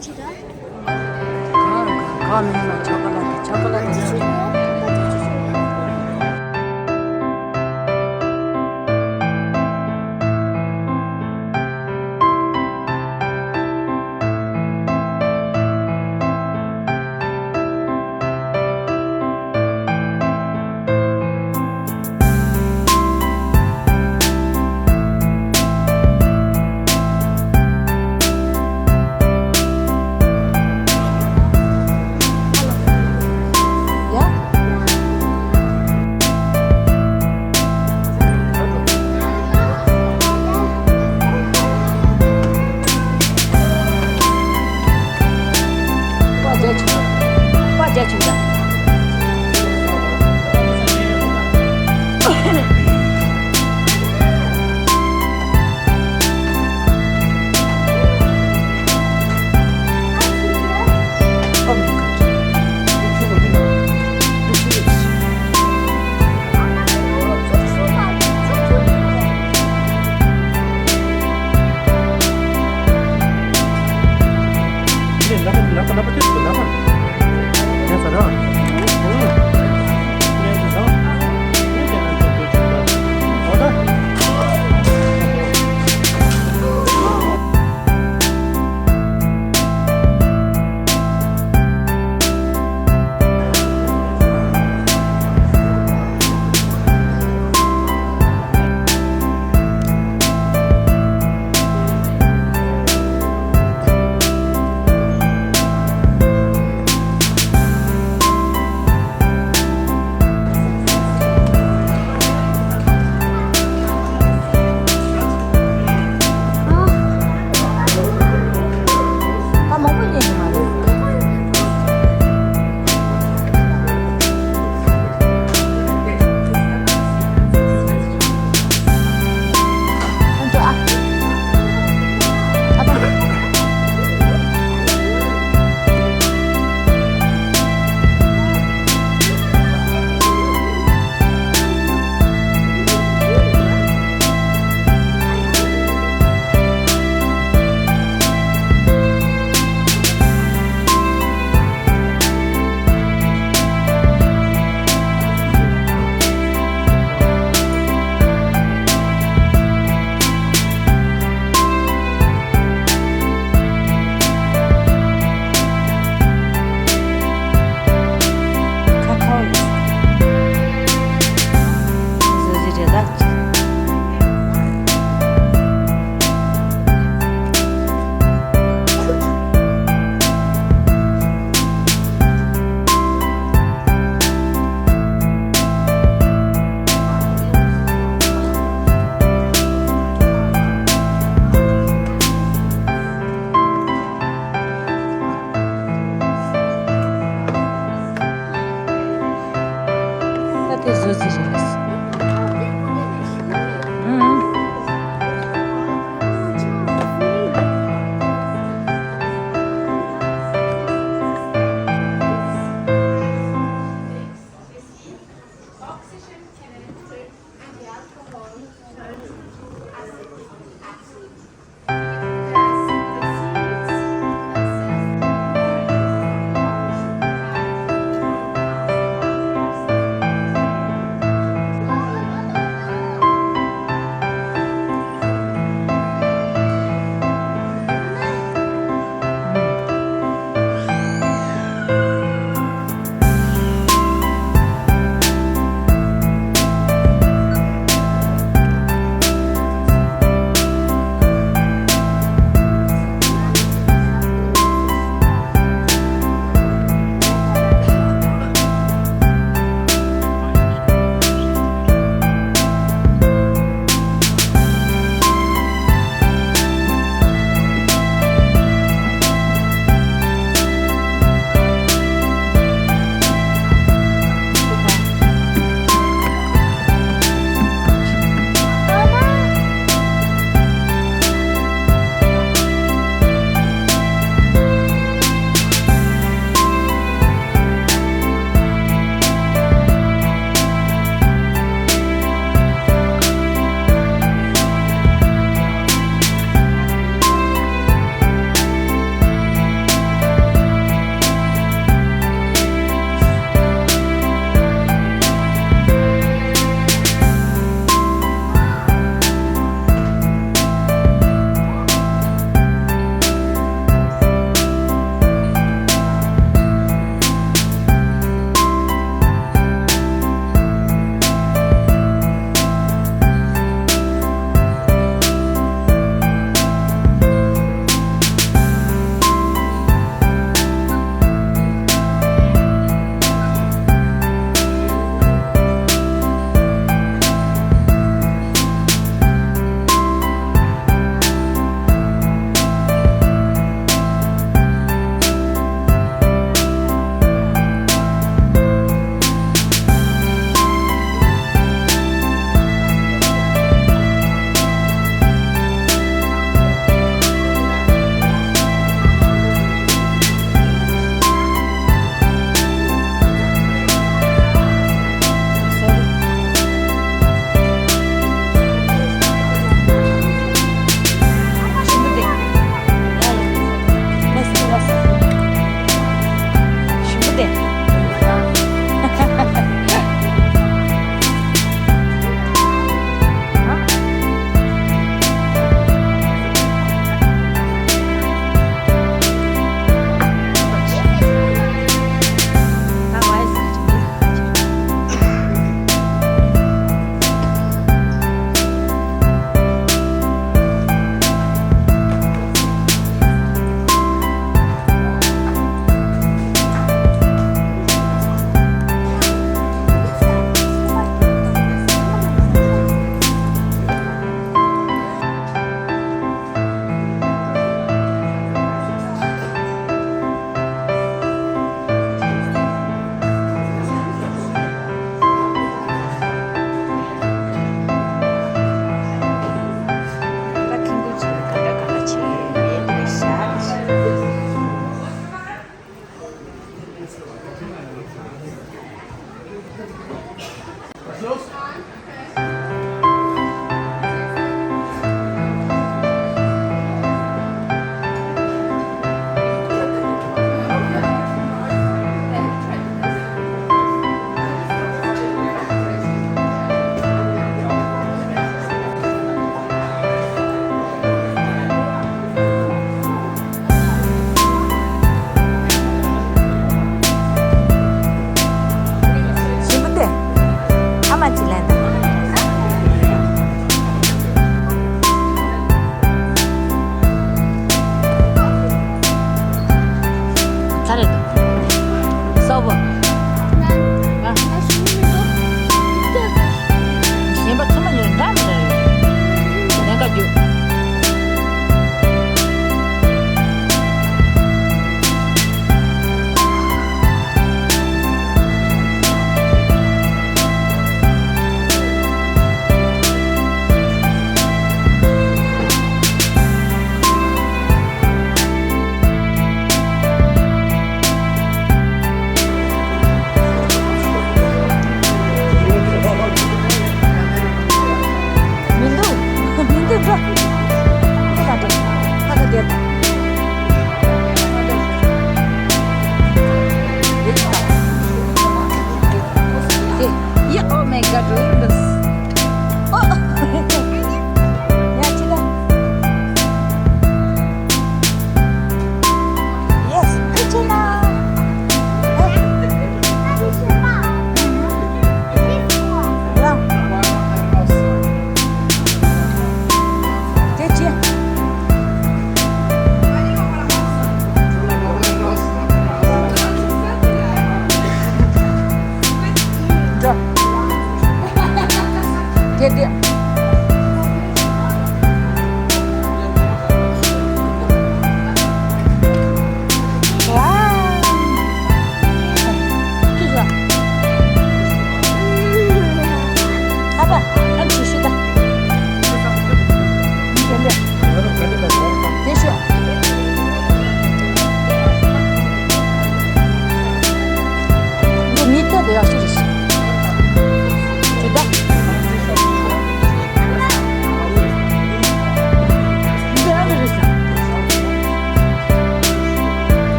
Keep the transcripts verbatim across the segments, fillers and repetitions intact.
གང་གང་མིན་ན་ཆོ་ག་ལ་དེ་ཆོ་ག་ལ་དེ་ཚོ།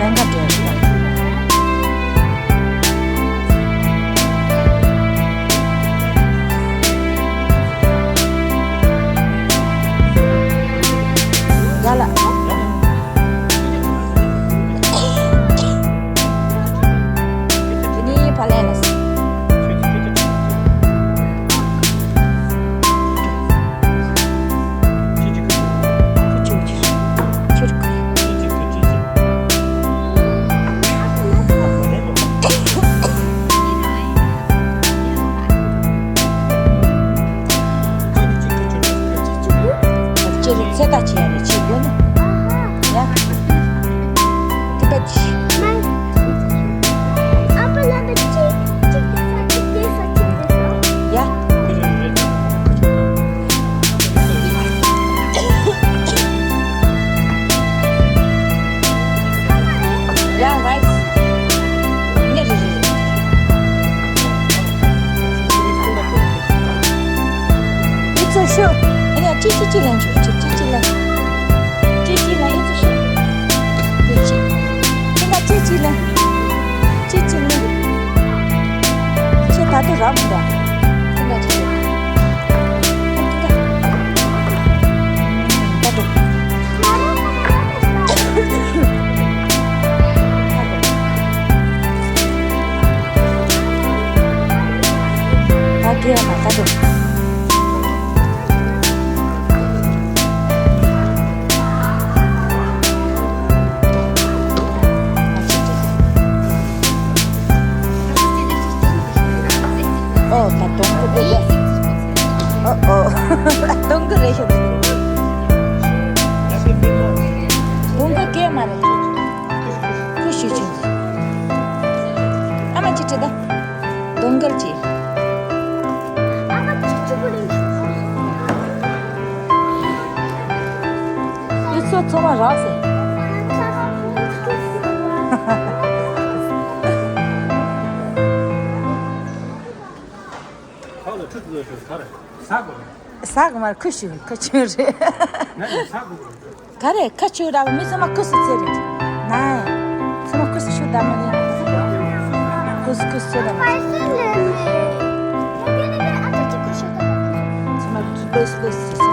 ལེན་ག་འགྲོ་ཡ་རེད། ཡ་ལ། དེ་ནི་ཕ་ལན་ལ། ཅེ་རི་ཚེ་ད་ཆེ་ཡ་རེ་ཆེ་ཡོད་ནི། ཡ། དེ་ད་ཆེ། ཨ་ཕ་ལ་ད་ཅི་ཅི་ད་ས་ཅི་དེ་ས་ཅི་དེ་ས། ཡ། ཡ་རའི་སི། ནི་རེ་རེ་རེ། ཨི་ཚོ་ཤོ། ཨ་ནི་ཅི་ཅི་ཅི་ལེན་ཆོག་ཅི་ཅི་ཅི་ལེན། ཅི་ཅི་ལེན་ཨི་ཚོ་ཤོ། ཅི་ཅི། ཁྱེད་ལ་ཅི་ཅི་ལེན། ཅི་ཅི་ལེན། ཁྱེད་ད་དུང་རག་མི་འདུག་ཁྱེད་ལ་ཅི་ཅི་ལེན། ད་དུང་། ད་གེ་ཡ་མ་ད་དུང་། ཨོ་ད་དུང་གི་དེ་དེ། ཨོ་ཨོ། ད་དུང་གི་རེད་ཤག་དུང་གི་སྐད་མ་རེད། ཁུ་ཞུ་ཆུ། ཨ་མ་ཅི་ཁྲིད་ད། དུང་གི་ཅི། ཨི་ཚོ་ཚོ་མ་རག་སེ། ཁ་ལ་ཁྲི་ཚོ་ཞོ་ཁ་རེ་ཟ་དགོས། ཟ་དགོས་མ་རེད། ཁུ་ཞུ་ཁུ་ཆུ་རེད། ང་ལ་ཟ་དགོས། ག་རེ་ཁ་ཆུ་ར་བ་མི་ཚང་མ་ཁུ་སུ་ཚེ་རེད། ནའི་ཚང་མ་ཁུ་སུ་ཆུ་ད་མ་ནི་ཁུ་སུ་ཁུ་སུ་ཚེ་རེད། ཚང་མ་ལོས་ལོས་སུ་སུ་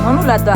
ནོར་ལུག་ལ་དོ།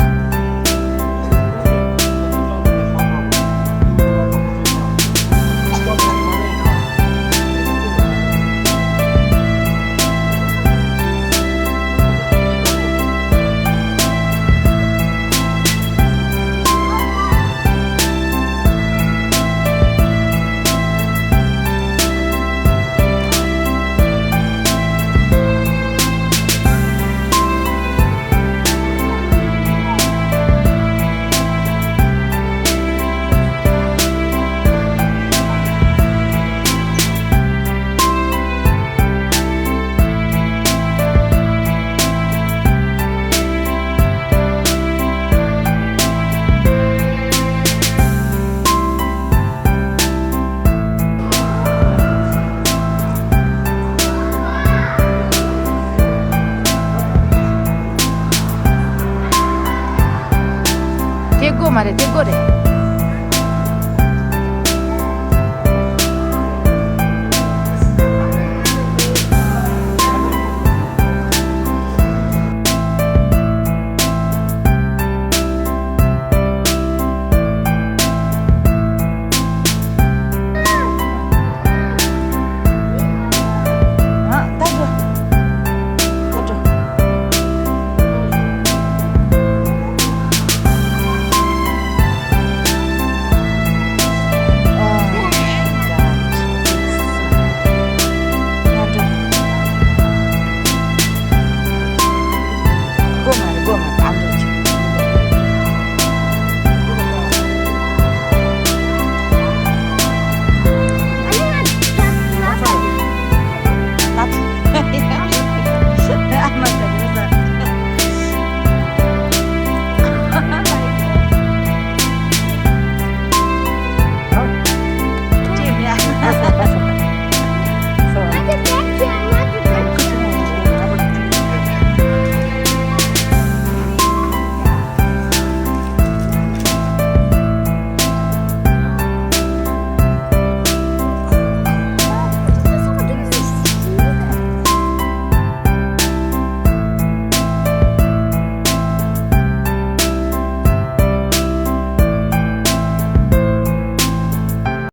དེ་དགོས་མ་རེད། དེ་དགོས་རེད།